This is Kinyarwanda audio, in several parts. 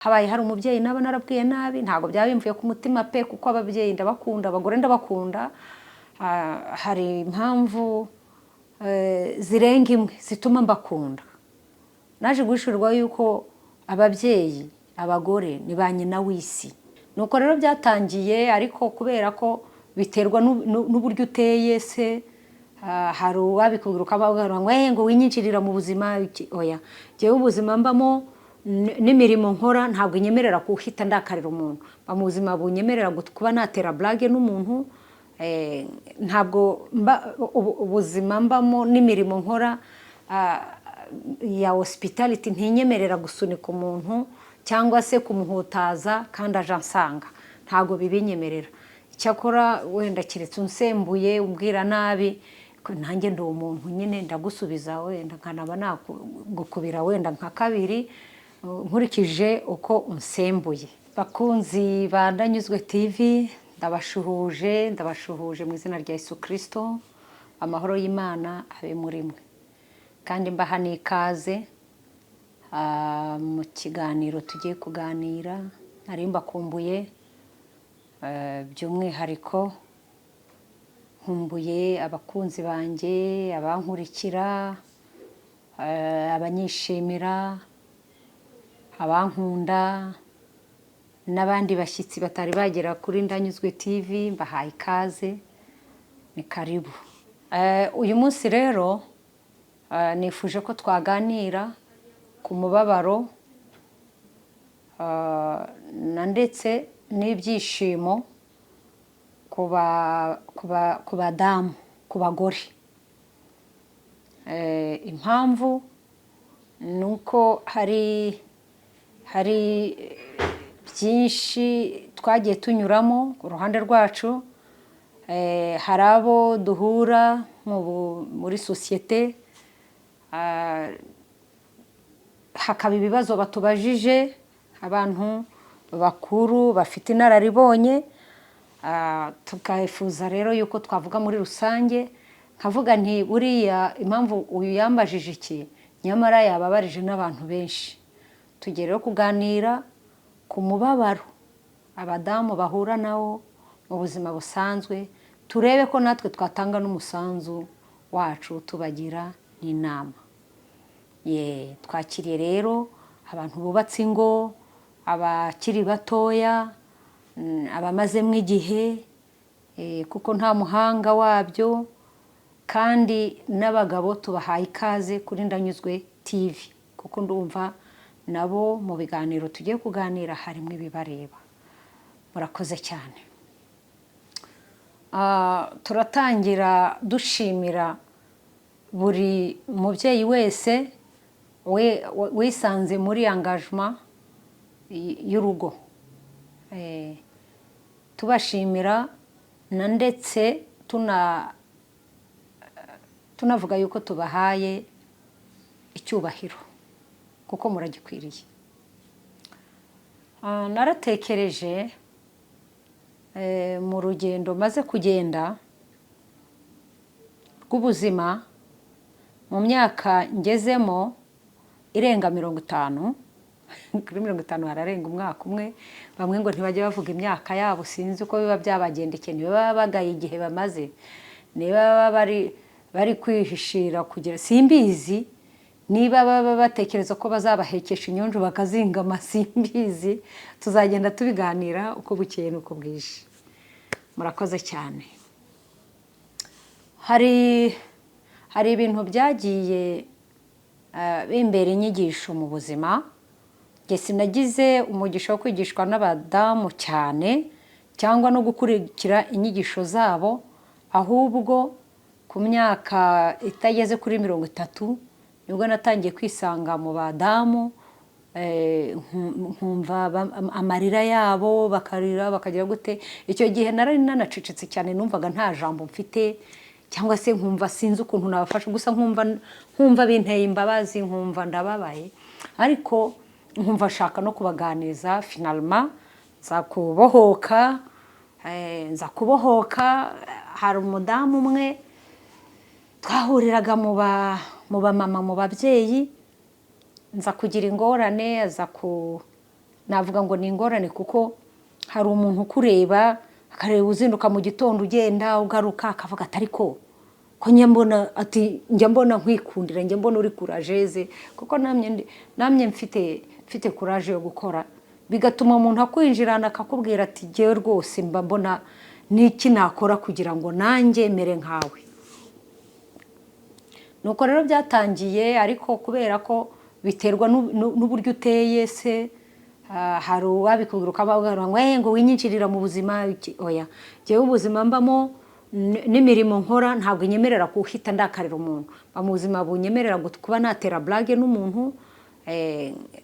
Habaye hari umubyeyi naba narabwiye nabi, ntabwo byaba bimvuye ku mutima pe, kuko ababyeyi ndabakunda, abagore ndabakunda. Hari impamvu zirenga imwe zituma mbakunda. Naje guhishurirwa yuko ababyeyi, abagore ni ba nyina w'isi. Nuko rero byatangiye, ariko kubera ko biterwa n'uburyo uteye se, hari uwabikubwira ukabavuga ngo ngo winyinjirira mu buzima. Oya, njyewe ubuzima mbamo n'imirimo nkora ntabwo inyemerera guhita ndakarira umuntu. Mba mu buzima bunyemerera kuba natera blague n'umuntu. Ntabwo ubuzima mbamo n'imirimo nkora ya hospitality ntinyemerera gusunika umuntu cyangwa se kumuhutaza kandi aje ansanga, ntabwo bibinyemerera. Icyakora wenda keretse unsembuye, umbwira nabi, nanjye ndi umuntu nyine, ndagusubiza, wenda nkanaba nagukubira wenda nka kabiri nkurikije uko unsembuye. Bakunzi ba Ndanyuzwe TV, ndabashuhuje, ndabashuhuje mu izina rya Yesu Kirisito. Amahoro y'Imana abe muri mwe, kandi mbaha n'ikaze mu kiganiro tugiye kuganira. Nari mbakumbuye, by'umwihariko nkumbuye abakunzi banjye, abankurikira, abanyishimira, abankunda, n'abandi bashyitsi batari bagera kuri Ndanyuzwe TV. Mbahaye ikaze, ni karibu. Uyu munsi rero nifuje ko twaganira ku mubabaro na ndetse n'ibyishimo ku badamu, ku bagore. Impamvu ni uko hari byinshi twagiye tunyuramo ku ruhande rwacu. Hari abo duhura muri sosiyete, hakaba ibibazo batubajije, abantu bakuru bafite inararibonye, tukifuza rero yuko twavuga muri rusange. Nkavuga nti buriya impamvu uyu yambajije iki, nyamara yababarije n'abantu benshi. Tugiye rero kuganira ku mubabaro abadamu bahura nawo mu buzima busanzwe, turebe ko natwe twatanga n'umusanzu wacu, tubagira n'inama. Ye, twakiriye rero abantu bubatse ingo, abakiri batoya, abamazemo igihe, kuko nta muhanga wabyo, kandi n'abagabo tubahaye ikaze kuri Ndanyuzwe TV, kuko ndumva nabo mu biganiro tugiye kuganira harimo ibibareba. Murakoze cyane. Turatangira dushimira buri mubyeyi wese wisanze muri engagement y'urugo, tubashimira na ndetse tunavuga yuko tubahaye icyubahiro kuko muragikwiriye. Naratekereje mu rugendo maze kugenda rw'ubuzima, mu myaka ngezemo irenga 50. Kuri 50 hararenga umwaka umwe. Bamwe ngo ntibajya bavuga imyaka yabo, sinzi uko biba byabagendekeye, niba baba bagaye igihe bamaze, niba baba bari kwihishira kugira, simbizi, niba baba batekereza ko bazabahekesha inyonjo bakazingama, simbizi. Tuzagenda tubiganira uko bukeye n'uko bwije. Murakoze cyane. Hari ibintu byagiye bimbera inyigisho mu buzima. Njye sinagize umugisha wo kwigishwa n'abadamu cyane cyangwa no gukurikira inyigisho zabo, ahubwo ku myaka itageze kuri 30 nibwo natangiye kwisanga mu badamu, nkumva amarira yabo, bakarira, bakagira gute. Icyo gihe nari nanacecetse cyane, numvaga nta jambo mfite, cyangwa se nkumva sinzi ukuntu nabafasha, gusa nkumva binteye imbabazi, nkumva ndababaye, ariko nkumva nshaka no kubaganiriza. Finalement nza kubohoka, nza kubohoka. Hari umudamu umwe twahuriraga mu bamama, mu babyeyi, nza kugira ingorane, aza ku Navuga ngo ni ingorane kuko hari umuntu ukureba, akareba uzinduka mu gitondo ugenda ugaruka, akavuga ati: "Ariko ko njya mbona," ati, "njya mbona nkwikundira, njya mbona uri courageuse," kuko namye mfite courage yo gukora, bigatuma umuntu akwinjirana akakubwira ati: "Jyewe rwose mba mbona n'iki nakora kugira ngo nanjye mere nkawe." Nuko rero byatangiye, ariko kubera ko biterwa n'uburyo uteye se, hari uwabikubwira ukababwira ngo: "Eh, ngo winyinjirira mu buzima oya, njyewe ubuzima mbamo n'imirimo nkora ntabwo inyemerera guhita ndakarira umuntu. Mba mu buzima bunyemerera kuba natera blague n'umuntu.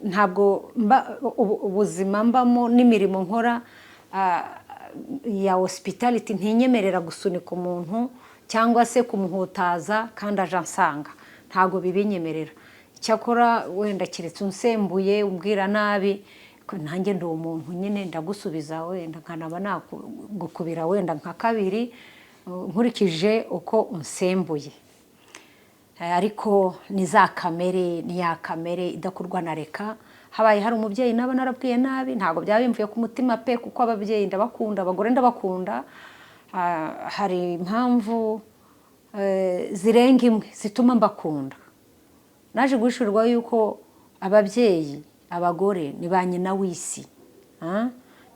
Ntabwo ubuzima mbamo n'imirimo nkora ya hospitality ntinyemerera gusunika umuntu cyangwa se kumuhutaza kandi aje ansanga, ntabwo bibinyemerera. Icyakora wenda keretse unsembuye, umbwira nabi, ko nanjye ndi umuntu nyine, ndagusubiza, wenda nkanaba nagukubira wenda nka kabiri, nkurikije uko unsembuye. Ariko ni za kamere, ni ya kamere idakurwa na reka. Habaye hari umubyeyi naba narabwiye nabi, ntabwo byaba bimvuye ku mutima pe, kuko ababyeyi ndabakunda, abagore ndabakunda. Hari impamvu zirenga imwe zituma mbakunda. Naje guhishurirwa yuko ababyeyi, abagore ni ba nyina w'isi.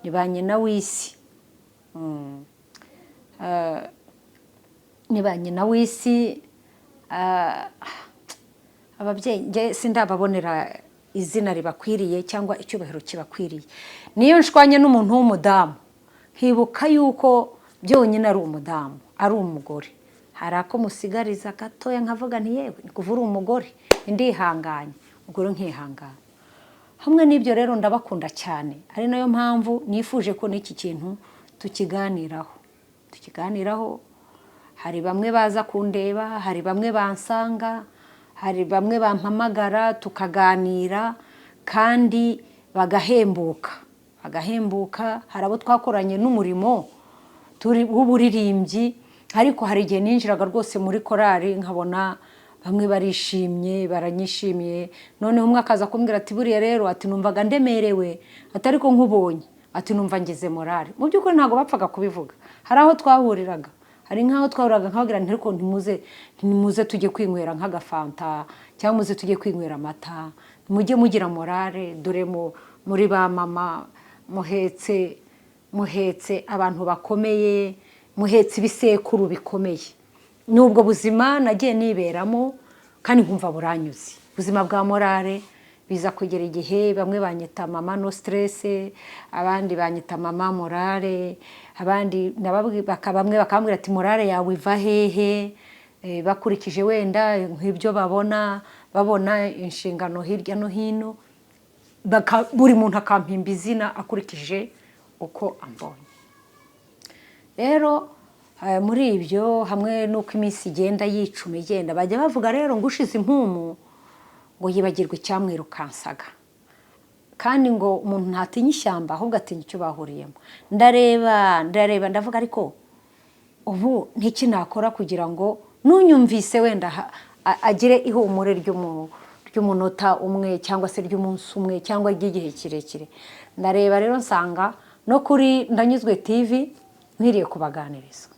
Ni ba nyina w'isi. Ni ba nyina w'isi. Ababyeyi njye sindababonera izina ribakwiriye cyangwa icyubahiro kibakwiriye. Niyo nshwanye n'umuntu w'umudamu, nkibuka yuko byonyine ari umudamu, ari umugore, hari ako musigariza gatoya, nkavuga nti: "Yewe, ni kuva uri umugore, ndihanganye." Ubwo rero nkihangana. Hamwe n'ibyo rero ndabakunda cyane, ari nayo mpamvu nifuje ko n'iki kintu tukiganiraho. Hari bamwe baza kundeba, hari bamwe bansanga, hari bamwe bampamagara tukaganira kandi bagahembuka, bagahembuka. Hari abo twakoranye n'umurimo turi w'uburirimbyi, ariko hari igihe ninjiraga rwose muri korali nkabona bamwe barishimye, baranyishimiye. Noneho umwe akaza kumbwira ati: "Buriya rero," ati, "numvaga ndemerewe," ati, "ariko nkubonye," ati, "numva ngeze morale." Mu by'ukuri ntabwo bapfaga kubivuga. Hari aho twahuriraga, hari nk'aho twahuriraga nkababwira nti: "Ariko ntimuze, ntimuze tujye kwinywera nk'agafanta, cyangwa muze tujye kwinywera amata, mujye mugira morale. Dore muri ba mama, muhetse abantu bakomeye, muhetse ibisekuru bikomeye." Ni ubwo buzima nagiye niberamo kandi nkumva buranyuze, ubuzima bwa morale. Biza kugera igihe bamwe banyita mama no stress, abandi banyita mama morale, abandi bamwe bakambwira ati: "Morale yawe iva hehe?" Bakurikije wenda nk'ibyo babona, babona inshingano hirya no hino, buri muntu akampimba izina akurikije uko ambonye. Rero muri ibyo, hamwe n'uko iminsi igenda yicuma igenda, bajya bavuga rero ngo ushize impumu ngo yibagirwe icyamwirukansaga, kandi ngo umuntu ntatinya ishyamba, ahubwo atinya icyo bahuriyemo. Ndareba, ndareba, ndavuga: "Ariko ubu ntiki nakora kugira ngo nunyumvise wenda agire ihumure ry'umunota umwe, cyangwa se ry'umunsi umwe, cyangwa ry'igihe kirekire?" Ndareba rero nsanga no kuri Ndanyuzwe TV nkwiriye kubaganiriza.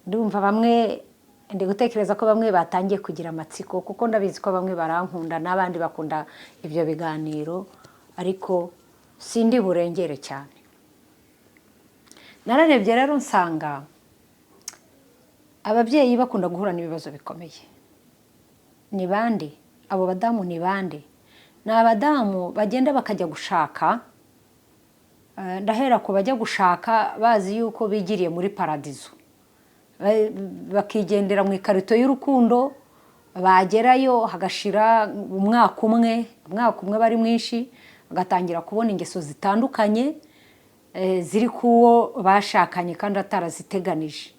Ndumva bamwe, ndi gutekereza ko bamwe batangiye kugira amatsiko, kuko ndabizi ko bamwe barankunda n'abandi bakunda ibyo biganiro, ariko sindi burengere cyane. Nararebye rero nsanga ababyeyi bakunda guhura n'ibibazo bikomeye. Ni bande abo badamu? Ni bande? Ni abadamu bagenda bakajya gushaka. Ndahera ku bajya gushaka bazi yuko bigiriye muri paradizo, bakigendera mu ikarito y'urukundo, bagerayo hagashira umwaka umwe, umwaka umwe bari mwinshi, bagatangira kubona ingeso zitandukanye ziri kuwo bashakanye kandi ataraziteganije.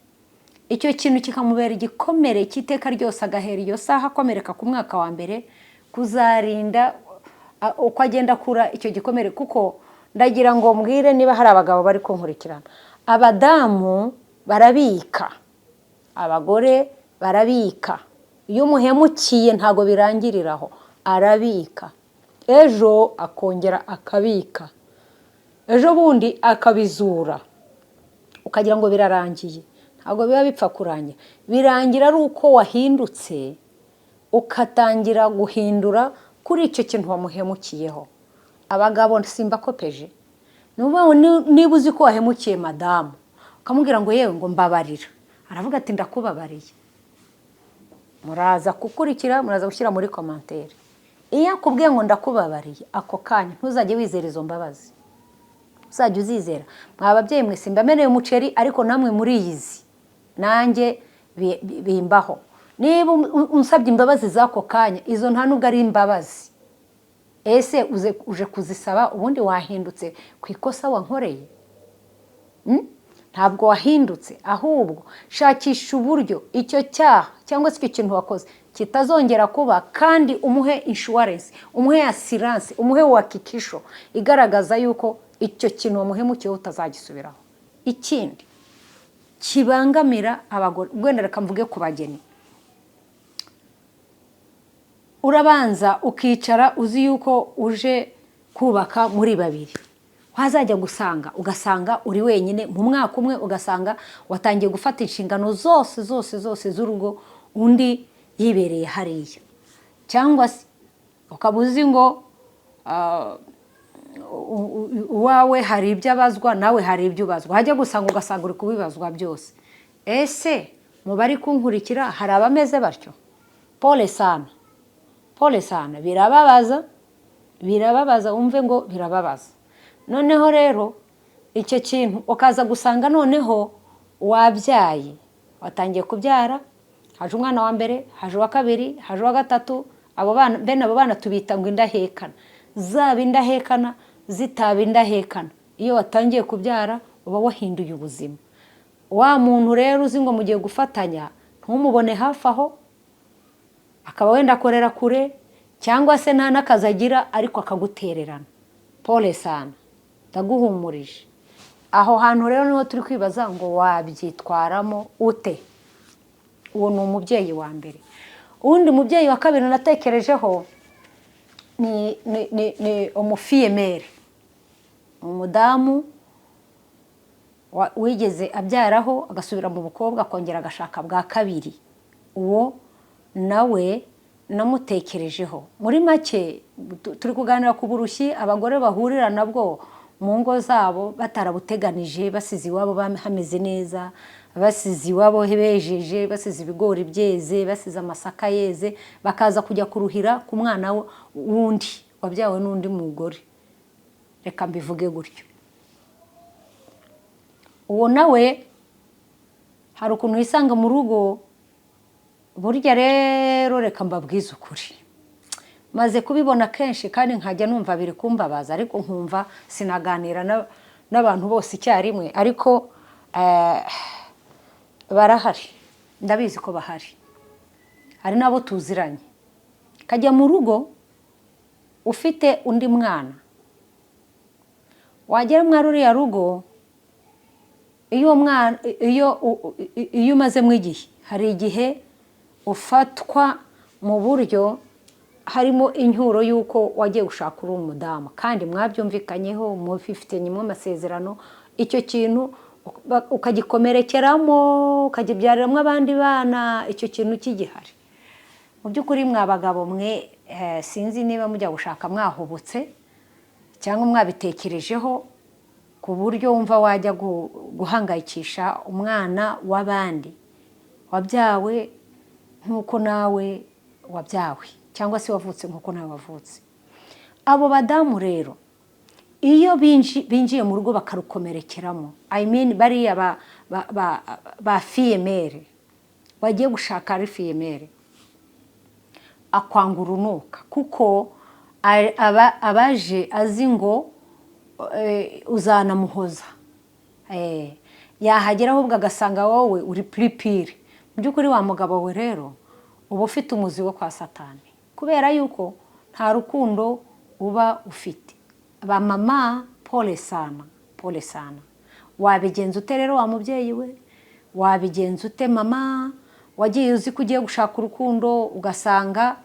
Icyo kintu kikamubera igikomere cy'iteka ryose, agahera iyo saha akomereka ku mwaka wa mbere kuzarinda uko agenda akura icyo gikomere. Kuko ndagira ngo mbwire niba hari abagabo bari kunkurikirana: abadamu barabika, abagore barabika. Iyo umuhemukiye ntabwo birangirira aho, arabika. Ejo akongera akabika, ejo bundi akabizura, ukagira ngo birarangiye. Ntabwo biba bipfa kurangira. Birangira ari uko wahindutse, ugatangira guhindura kuri icyo kintu wamuhemukiyeho. Abagabo, simbakopeje. Ni ukuvuga ngo niba uzi ko wahemukiye madamu, ukamubwira ngo: "Yewe," ngo: "mbabarira," aravuga ati: "Ndakubabariye." Muraza gukurikira, muraza gushyira muri commentaire. Iyo akubwiye ngo "ndakubabariye" ako kanya, ntuzajye wizera izo mbabazi, uzajya uzizera. Mwa babyeyi mwe, simbameneye umuceri, ariko namwe muriyizi, nanjye bimbaho. Niba unsabye imbabazi z'ako kanya, izo nta nubwo ari imbabazi. Ese uje kuzisaba ubundi wahindutse ku ikosa wankoreye? Ntabwo wahindutse. Ahubwo shakisha uburyo icyo cyaha cyangwa se icyo kintu wakoze kitazongera kuba, kandi umuhe insurance, umuhe assurance, umuhe uhakikisho igaragaza yuko icyo kintu wamuhemukiyeho utazagisubiraho. Ikindi kibangamira abagore, wenda reka mvuge ku bageni: urabanza ukicara uzi yuko uje kubaka muri babiri, wazajya gusanga ugasanga uri wenyine. Mu mwaka umwe ugasanga watangiye gufata inshingano zose zose zose z'urugo, undi yibereye hariya. Cyangwa se ukaba uzi ngo uwawe hari ibyo abazwa, nawe hari ibyo ubazwa, wajya gusanga ugasanga uri kubibazwa byose. Ese mu bari kunkurikira hari abameze batyo? Pole sana, pole sana. Birababaza, birababaza, wumve ngo birababaza. Noneho rero icyo kintu ukaza gusanga noneho wabyaye, watangiye kubyara, haje umwana wa mbere, haje uwa kabiri, haje uwa gatatu. Abo bana, bene abo bana tubita ngo indahekana. Zaba indahekana, zitaba indahekana, iyo watangiye kubyara uba wahinduye ubuzima. Wa muntu rero uzi ngo mugiye gufatanya, ntumubone hafi aho, akaba wenda akorera kure, cyangwa se nta n'akazi agira, ariko akagutererana. Pole sana, ndaguhumurije. Aho hantu rero niho turi kwibaza ngo wabyitwaramo ute? Uwo ni umubyeyi wa mbere. Uwundi mubyeyi wa kabiri natekerejeho ni umufille-mère, umudamu wigeze abyaraho agasubira mu bukobwa, akongera agashaka bwa kabiri. Uwo nawe namutekerejeho. Muri make, turi kuganira ku burushyi abagore bahurira nabwo mu ngo zabo batarabuteganije, basize iwabo hameze neza, basize iwabo bejeje, basize ibigori byeze, basize amasaka yeze, bakaza kujya kuruhira ku mwana wundi wabyawe n'undi mugore. Reka mbivuge gutyo. Uwo nawe hari ukuntu wisanga mu rugo. Burya rero reka mbabwize ukuri, maze kubibona kenshi kandi nkajya numva biri kumbabaza, ariko nkumva sinaganira n'abantu bose icyarimwe. Ariko barahari, ndabizi ko bahari, hari n'abo tuziranye. Kajya mu rugo ufite undi mwana, wagera muri ruriya rugo, iyo mwana iyo umazemo igihe, hari igihe ufatwa mu buryo harimo incyuro y'uko wagiye gushaka uri umudamu, kandi mwabyumvikanyeho, mufitanyemo amasezerano. Icyo kintu ukagikomerekeramo, ukakibyariramo abandi bana, icyo kintu kigihari. Mu by'ukuri, mwa bagabo mwe, sinzi niba mujya gushaka mwahubutse cyangwa mwabitekerejeho ku buryo wumva wajya guhangayikisha umwana w'abandi wabyawe nk'uko nawe wabyawe, cyangwa se wavutse nk'uko nawe wavutse. Abo badamu rero, iyo binjiye mu rugo bakarukomerekeramo, I mean bariya ba fille-mère bagiye gushaka ari fille-mère, akwanga urunuka, kuko aba abaje azi ngo uzanamuhoza. Yahagera ahubwo agasanga wowe uri piripiri. Mu by'ukuri, wa mugabo we rero, uba ufite umuzi wo kwa Satani, kubera yuko nta rukundo uba ufite. Ba mama, pole sana, pole sana. Wabigenza ute rero, wa mubyeyi we? Wabigenza ute, mama, wagiye uzi ko ugiye gushaka urukundo, ugasanga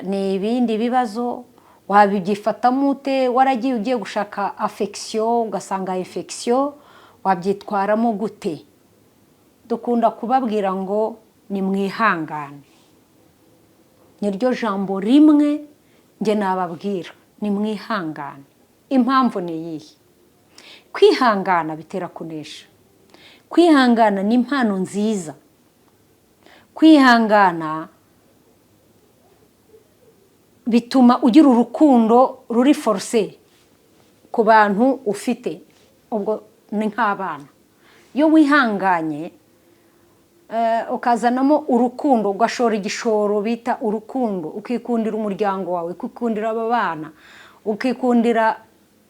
Ni ibindi bibazo. Wabyifatamo ute? Waragiye ugiye gushaka affection, ugasanga infection, wabyitwaramo gute? Dukunda kubabwira ngo ni mwihangane. Niryo jambo rimwe njye nababwira: ni mwihangane. Impamvu ni iyihe? Kwihangana bitera kunesha. Kwihangana ni impano nziza. Kwihangana bituma ugira urukundo ruri forcé ku bantu ufite, ubwo ni nk'abana. Iyo wihanganye, ukazanamo urukundo, ugashora igishoro bita urukundo, ukikundira umuryango wawe, ukikundira aba bana, ukikundira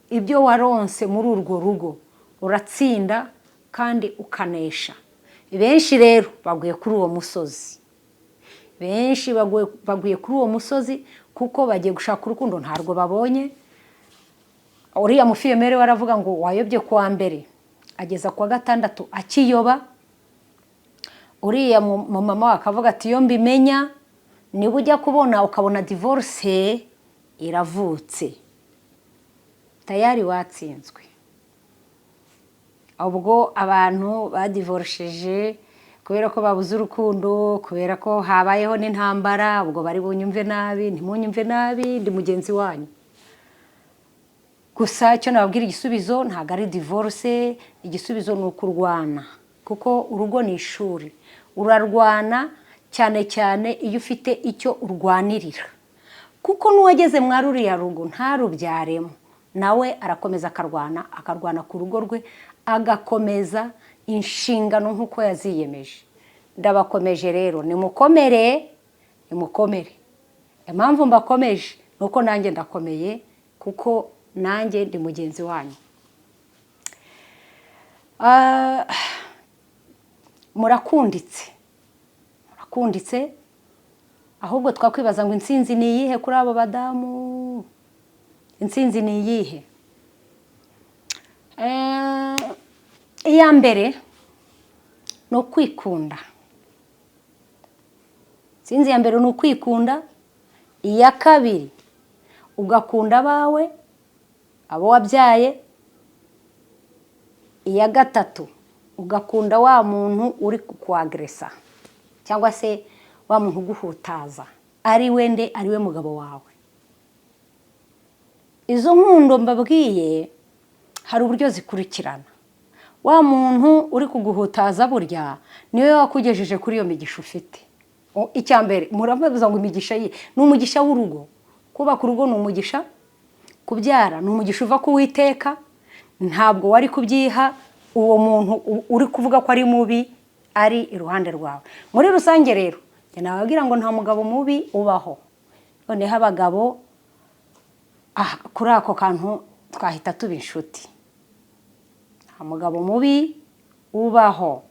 ibyo waronse muri urwo rugo, uratsinda kandi ukanesha. Benshi rero baguye kuri uwo musozi. Benshi baguye kuri uwo musozi kuko bagiye gushaka urukundo, ntarwo babonye. Uriya mufille-mère we aravuga ngo wayobye kuwa mbere, ageza kuwa gatandatu akiyoba. Uriya mumama we akavuga ati: "Iyo mbimenya." Niba ujya kubona ukabona divorce iravutse, tayari watsinzwe. Ubwo abantu badivorosheje kubera ko babuze urukundo, kubera ko habayeho n'intambara, ubwo bari bunyumve nabi. Ntimunyumve nabi, ndi mugenzi wanyu. Gusa icyo nababwira, igisubizo ntabwo ari divorce. Igisubizo ni ukurwana, kuko urugo ni ishuri. Urarwana cyane cyane iyo ufite icyo urwanirira, kuko n'uwageze mwa ruriya rugo ntarubyaremo, nawe arakomeza akarwana, akarwana ku rugo rwe, agakomeza inshingano nk'uko yaziyemeje. Ndabakomeje rero, nimukomere, nimukomere. Impamvu mbakomeje ni uko nanjye ndakomeye, kuko nanjye ndi mugenzi wanyu. Murakunditse, murakunditse. Ahubwo twakwibaza ngo intsinzi ni iyihe kuri abo badamu? Intsinzi ni iyihe? Iya mbere ni ukwikunda. Intsinzi ya mbere ni ukwikunda. Iya kabiri, ugakunda abawe, abo wabyaye. Iya gatatu, ugakunda wa muntu uri kukwagresa, cyangwa se wa muntu uguhutaza, ari we nde? Ari we mugabo wawe. Izo nkundo mbabwiye hari uburyo zikurikirana. Wa muntu uri kuguhutaza burya niwe wakugejeje kuri iyo migisha ufite. Icya mbere murabaza ngo imigisha ye ni umugisha w'urugo. Kubaka urugo ni umugisha, kubyara ni umugisha uva ku Witeka. Ntabwo wari kubyiha uwo muntu uri kuvuga ko ari mubi ari iruhande rwawe. Muri rusange rero, njye nababwira ngo nta mugabo mubi ubaho. Noneho abagabo, kuri ako kantu twahita tuba inshuti. Nta mugabo mubi ubaho.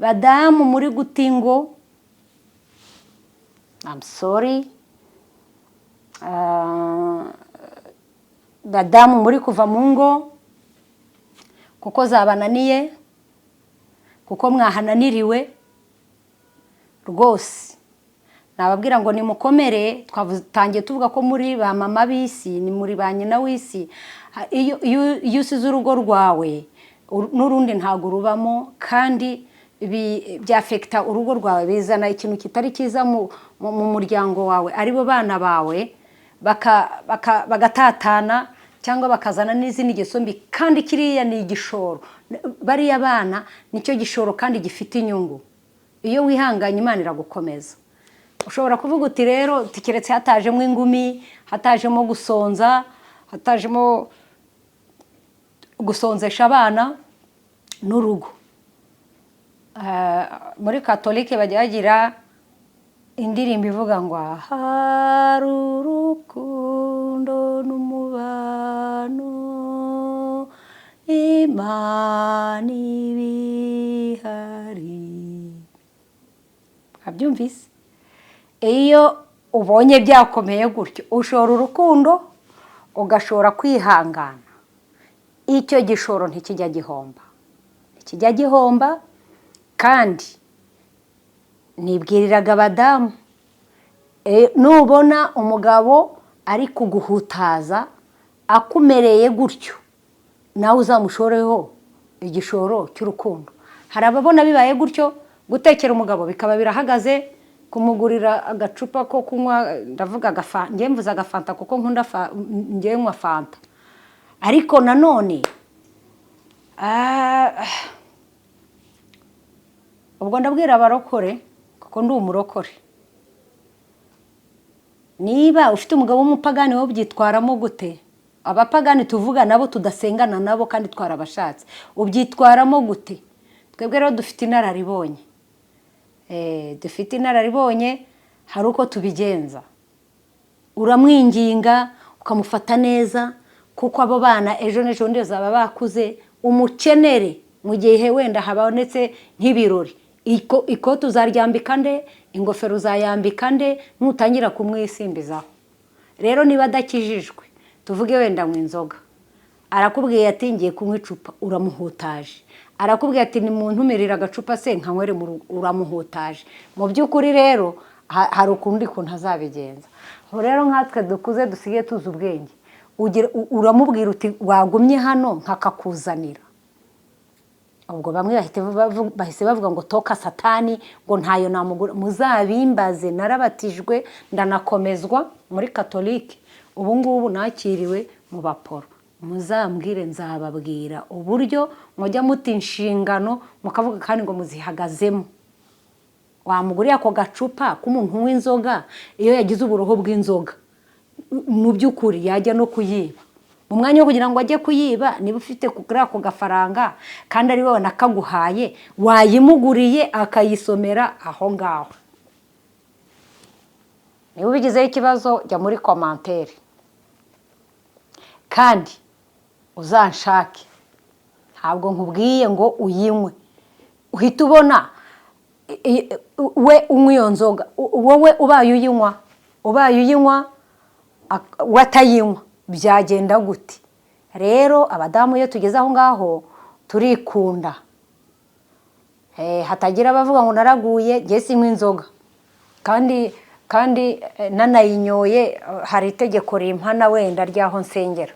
Badamu muri guta ingo, I'm sorry. Badamu muri kuva mu ngo kuko zabananiye, kuko mwahananiriwe rwose, nababwira ngo nimukomere. Twatangiye tuvuga ko muri ba mama b'isi, ni muri ba nyina w'isi. Iyo usize urugo rwawe, n'urundi ntabwo rubamo, kandi byafekita urugo rwawe, bizana ikintu kitari cyiza mu muryango wawe, aribo bana bawe, bagatatana cyangwa bakazana n'izindi ngeso mbi. Kandi kiriya ni igishoro. Bariya bana nicyo gishoro kandi gifite inyungu. Iyo wihanganye, Imana iragukomeza. Ushobora kuvuga uti rero keretse hatajemo ingumi, hatajemo gusonza, hatajemo gusonzesha abana n'urugo. Muri Katolike bajya bagira indirimbo ivuga ngo ahari urukundo n'umubano, Imana ibihari. Mwabyumvise? Iyo ubonye byakomeye gutyo, ushora urukundo, ugashora kwihangana. Icyo gishoro ntikijya gihomba, ntikijya gihomba. Kandi nibwiriraga abadamu, Nubona umugabo ari kuguhutaza akumereye gutyo, nawe uzamushoreho igishoro cy'urukundo. Hari ababona bibaye gutyo, gutekera umugabo bikaba birahagaze, kumugurira agacupa ko kunywa, ndavuga njye mvuze agafanta kuko nkunda njye nywa fanta. Ariko nanone ubwo ndabwira abarokore kuko ndi umurokore, niba ufite umugabo w'umupagani, wowe ubyitwaramo gute? Abapagani tuvuga nabo tudasengana nabo kandi twarabashatse, ubyitwaramo gute? Twebwe rero dufite inararibonye, dufite inararibonye, hari uko tubigenza. Uramwinginga, ukamufata neza, kuko abo bana ejo n'ejo bundi bazaba bakuze, umukenere mu gihe wenda habonetse nk'ibirori. Ikoti uzaryambika nde? Ingofero uzayambika nde nutangira kumwisimbizaho? Rero niba adakijijwe, tuvuge wenda anywa inzoga, arakubwiye ati: "Ngiye kunywa icupa," uramuhutaje. Arakubwiye ati: "Nimuntumirire agacupa se nkanywere mu rugo," uramuhutaje. Mu by'ukuri rero hari ukundi kuntu azabigenza. Ubu rero nkatwe dukuze dusigaye tuzi ubwenge, uramubwira uti: "Wagumye hano nkakakuzanira." Ubwo bamwe bahise bavuga ngo: "Toka Satani," ngo ntayo namugura. Muzabimbaze, narabatijwe ndanakomezwa muri Katolike, ubu ngubu nakiriwe mu baporo. Muzambwire, nzababwira uburyo mujya muta inshingano mukavuga kandi ngo muzihagazemo. Wamuguriye ako gacupa k'umuntu unywa inzoga, iyo yagize uburoho bw'inzoga, mu by'ukuri yajya no kuyiba. Mu mwanya wo kugira ngo ajye kuyiba, niba ufite kuri ako gafaranga kandi ari wowe nakaguhaye, wayimuguriye akayisomera aho ngaho. Niba ubigizeho ikibazo, jya muri commentaire kandi uzanshake. Ntabwo nkubwiye ngo uyinywe uhita ubona we unywa iyo nzoga. Wowe ubaye uyinywa, we atayinywa, byagenda gute? Rero abadamu iyo tugeze aho ngaho turikunda. Hatagira abavuga ngo naraguye. Njye sinywa inzoga, kandi nanayinyoye, hari itegeko rimpana wenda ry'aho nsengera.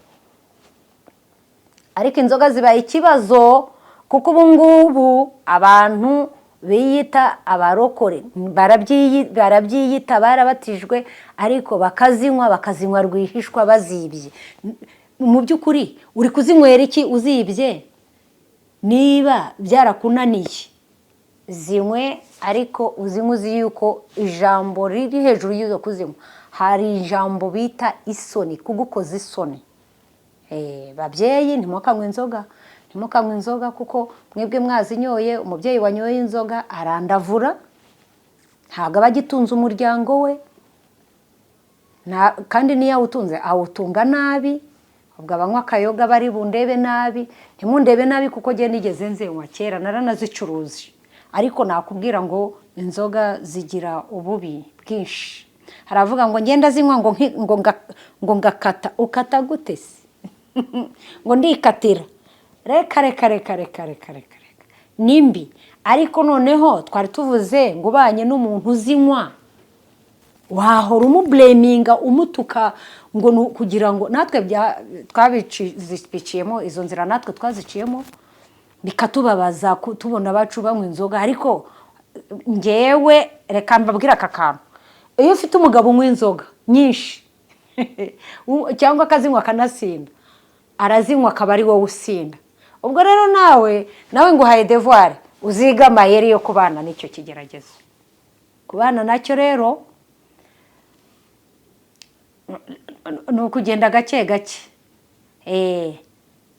Ariko inzoga zibaye ikibazo, kuko ubu ngubu abantu biyita abarokore barabyiyita, barabatijwe, ariko bakazinywa, bakazinywa rwihishwa bazibye. Mu by'ukuri uri kuzinywera iki uzibye? Niba byarakunaniye, zinywe, ariko uzinywe uzi yuko ijambo riri hejuru y'izo kuzinywa, hari ijambo bita isoni, kugukoza isoni. Babyeyi, ntimukanywe inzoga, ntimukanywe inzoga, kuko mwebwe mwazinyoye, umubyeyi wanyoye inzoga arandavura, ntabwo aba agitunze umuryango we. Kandi niyo awutunze awutunga nabi. Ubwo abanywa akayoga bari bundebe nabi, ntimundebe nabi, kuko njye nigeze nzenywa kera, naranazicuruje. Ariko nakubwira ngo inzoga zigira ububi bwinshi. Hari abavuga ngo ngenda zinywa ngo ngakata. Ukata gute se? Ngo ndikatira? Reka, reka, reka, reka, reka, reka, reka, ni mbi. Ariko noneho twari tuvuze ngo ubanye n'umuntu uzinywa, wahora umublaminga, umutuka ngo ni kugira ngo natwe twabiciyemo izo nzira, natwe twaziciyemo, bikatubabaza tubona abacu banywa inzoga. Ariko ngewe reka mbabwire aka kantu: iyo ufite umugabo unywa inzoga nyinshi cyangwa akazinywa akanasinda, arazinywa akaba ari wowe usinda, ubwo rero nawe nguhaye devoir, uziga amayeri yo kubana n'icyo kigeragezo. Kubana nacyo rero ni ukugenda gake gake.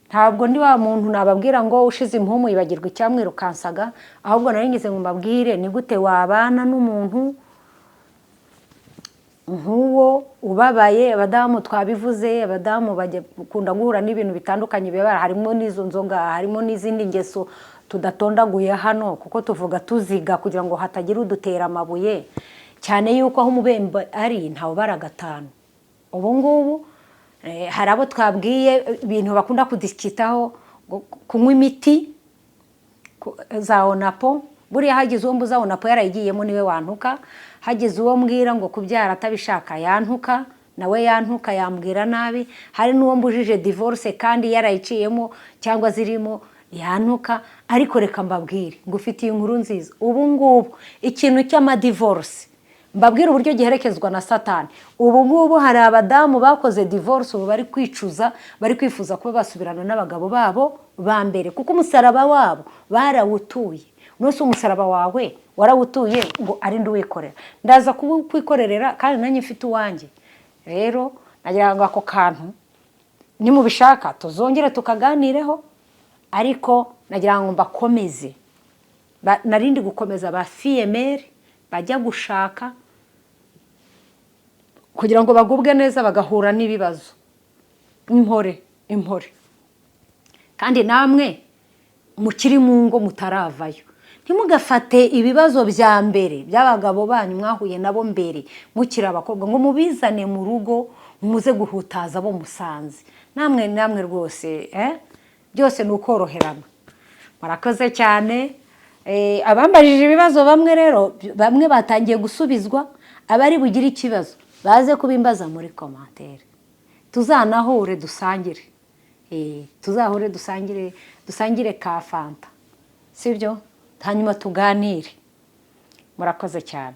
Ntabwo ndi wa muntu nababwira ngo ushize impumu yibagirwa icyamwirukansaga, ahubwo nari ngize ngo mbabwire ni gute wabana n'umuntu nk'uwo ubabaye. Abadamu twabivuze, abadamu bajya bakunda guhura n'ibintu bitandukanye bibabara, harimo n'izo nzoga, harimo n'izindi ngeso tudatondaguye hano, kuko tuvuga tuziga kugira ngo hatagira udutera amabuye, cyane yuko aho umubembe ari ntawubara gatanu. Ubu ngubu hari abo twabwiye ibintu bakunda kudiscutaho, ngo kunywa imiti za onapo. Buriya hagize uwo mbuza onapo yarayigiyemo, niwe wantuka. Hagize uwo mbwira ngo kubyara atabishaka yantuka, nawe yantuka, yambwira nabi. Hari n'uwo mbujije divorce kandi yarayiciyemo cyangwa zirimo, yantuka. Ariko reka mbabwire ngo ufitiye inkuru nziza. Ubu ngubu ikintu cy'amadivorce, mbabwire uburyo giherekezwa na Satani. Ubu ngubu hari abadamu bakoze divorce, ubu bari kwicuza, bari kwifuza kuba basubirana n'abagabo babo ba mbere, kuko umusaraba wabo barawutuye. Nose umusaraba wawe warawutuye ngo arinde uwikorera? Ndaza kuwikwikorerera kandi nanjye mfite uwanjye. Rero nagira ngo ako kantu nimubishaka tuzongere tukaganireho, ariko nagira ngo mbakomeze. Narindi gukomeza ba fille-mère bajya gushaka kugira ngo bagubwe neza, bagahura n'ibibazo. Impore, impore. Kandi namwe mukiri mu ngo mutaravayo, ntimugafate ibibazo bya mbere by'abagabo banyu mwahuye nabo mbere mukiri abakobwa ngo mubizane mu rugo, muze guhutaza abo musanze. Namwe, namwe rwose, byose ni ukoroherana. Murakoze cyane. Abambajije ibibazo bamwe rero, bamwe batangiye gusubizwa. Abari bugire ikibazo baze kubimbaza muri commentaire, tuzanahure dusangire. Tuzahure dusangire, dusangire ka Fanta, sibyo? Hanyuma tuganire. Murakoze cyane.